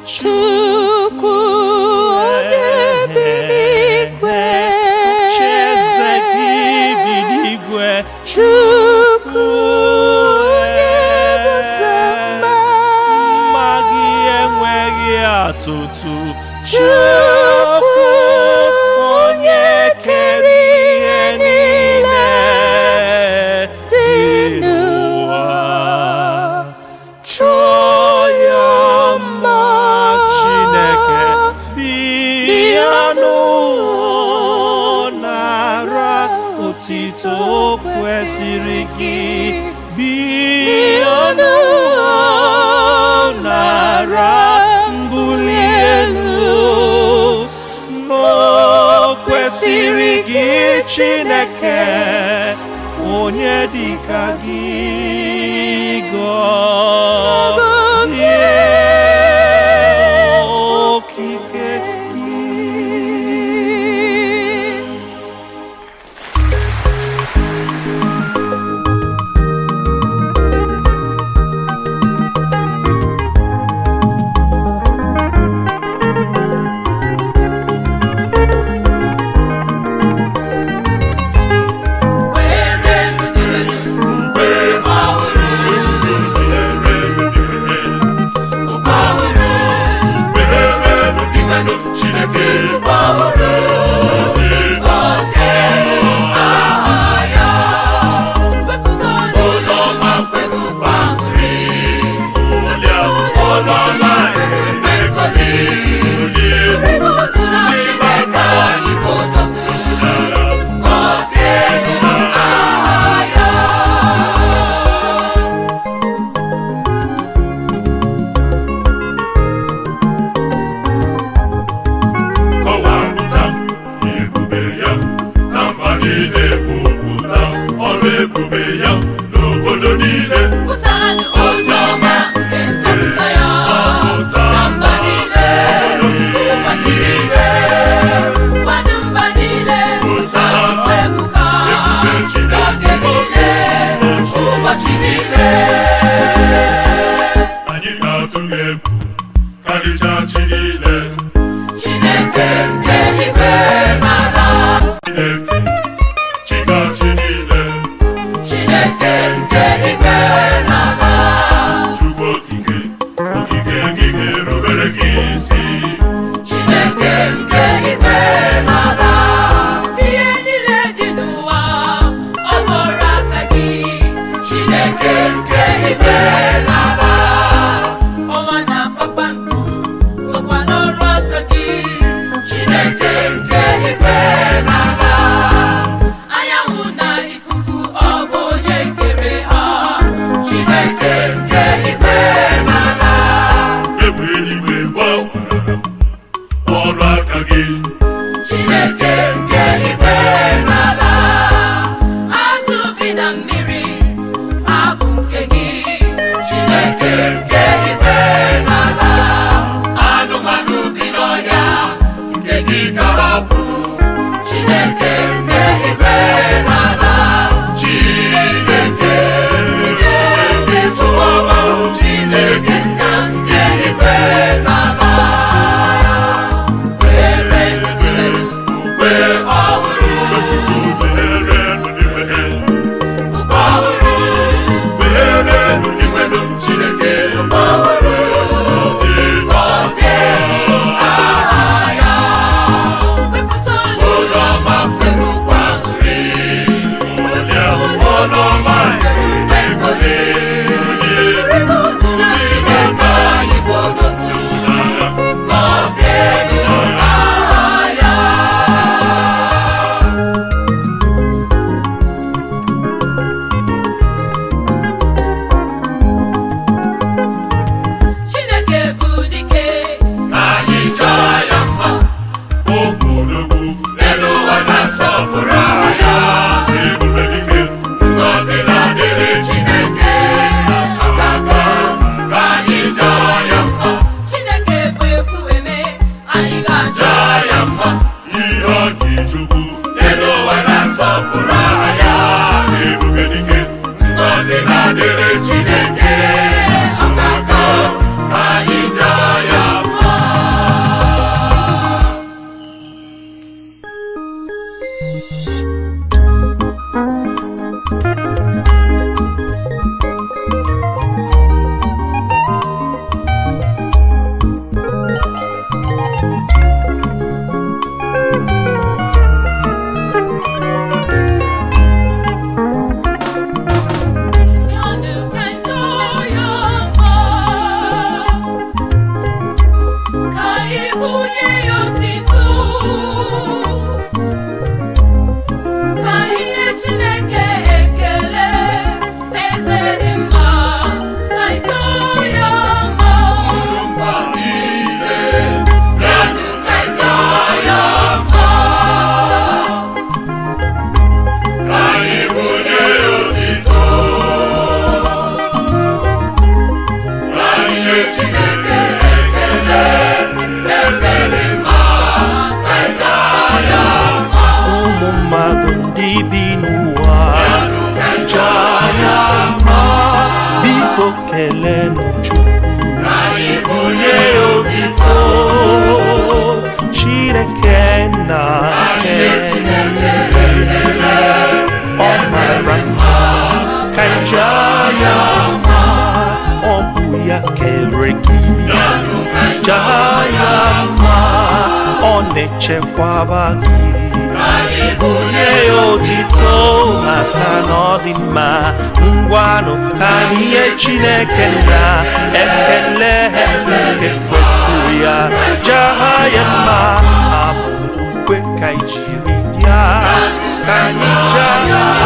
Chukwu onye bi n'igwe. Ocheeze gị bi n'igwe. Chukwu onye bụ sọ mma. Mma gị enweghị atụtụ. Chukwu onye kere ihe niile dị n'ụwa. Chọọ ya mma, Chineke, bịa n'ụwa nara otito kwesịrị gị. Bịa n'ụwa nara mbuli elu n'o kwesịrị gị, Chineke, onye dịka gị. Gọzie okike gị. Were Biko kelenụ Chukwu, Anyị nye ya otito. Chineke nna ọ mara mma, ka nje ya mma. Ọ bụ ya kere gị, jaa ya mma. Ọ na-echekwaba gị, Anyị nye ya otito maka na ọ dị mma. Ngwanụ, ka anyị nye Chineke na ekele nke kwesịrị ya. Jaa ya mma. Abụ ukwe ka anyị jiri bịa, ka anyị jaa.